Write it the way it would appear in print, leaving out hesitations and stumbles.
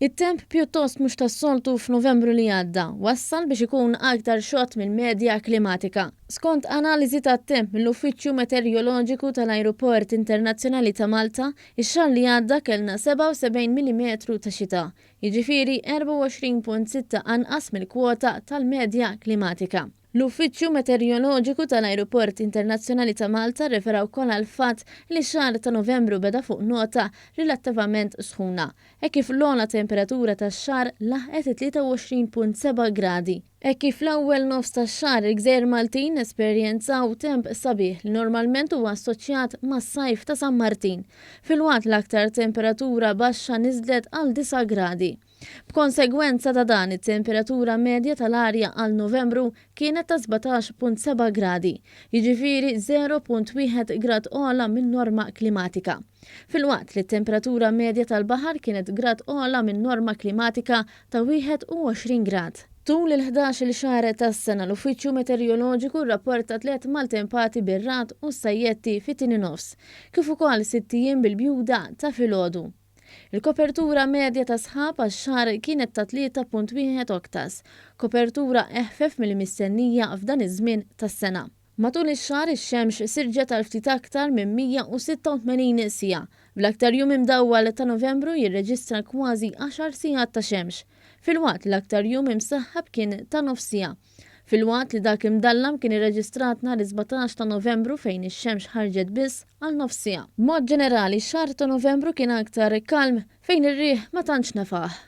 It-temp pjuttost mhux tas-soltu f'Novembru li għadda wassal biex ikun aktar xott mill-medja klimatika. Skont analiżi tat-temp mill-Uffiċċju Meterjoloġiku tal-Ajruport Internazzjonali ta' Malta, ix-xahar li għadda kellna 77 millimetru ta' xita, jiġifieri 24.6 anqas mill-kwota tal-medja klimatika. L-Uffiċċju Meterjoloġiku tal-Ajruport Internazzjonali ta' Malta rrefera wkoll għall-fatt li x-xahar ta' Novembru beda fuq nota relattivament sħuna, hekk kif l-ogħla temperatura tax-xahar laħqet it-23.7 gradi. Hekk kif fl-ewwel nofs tax-xahar il-gżejjer Maltin esperjenzaw temp sabiħ li normalment huwa assoċjat mas-sajf ta' San Martin, filwaqt l-aktar temperatura baxxa niżlet għal 9 gradi. B'konsegwenza ta' dan, it-temperatura medja tal-arja għal Novembru kienet ta' 17.7 gradi, jiġifieri 0.1 grad ogħla min-norma klimatika. Filwaqt li t-temperatura medja tal-baħar kienet grad ogħla min-norma klimatika ta' 21 grad. Tul il-ħdax-il xahar tas-sena, l-Uffiċċju Meterjoloġiku rrapporta tliet maltempati bir-ragħad u s-sajjetti fit-tieni nofs, kif ukoll sitt ijiem bil-bjuda ta' filgħodu. Il-kopertura medja ta' sħab għax-xahar kienet ta' 3.1 oktas, kopertura eħfef milli mistennija f'dan iż-żmien tas-sena. Matul ix-xahar ix-xemx sirġet għal ftit aktar minn 186 siegħa, bl-aktar jum imdawwal ta' Novembru jirreġistra kważi għaxar sigħat ta' xemx, filwaqt li l-aktar jum imsaħħab kien ta' nofs siegħa. Filwaqt li dak imdallam kien irreġistrat nhar is-17 ta' Novembru fejn ix-xemx ħarġet biss għal nofs siegħa. B'mod ġenerali x-xahar ta' Novembru kien aktar kalm fejn ir-riħ ma tantx nefaħ.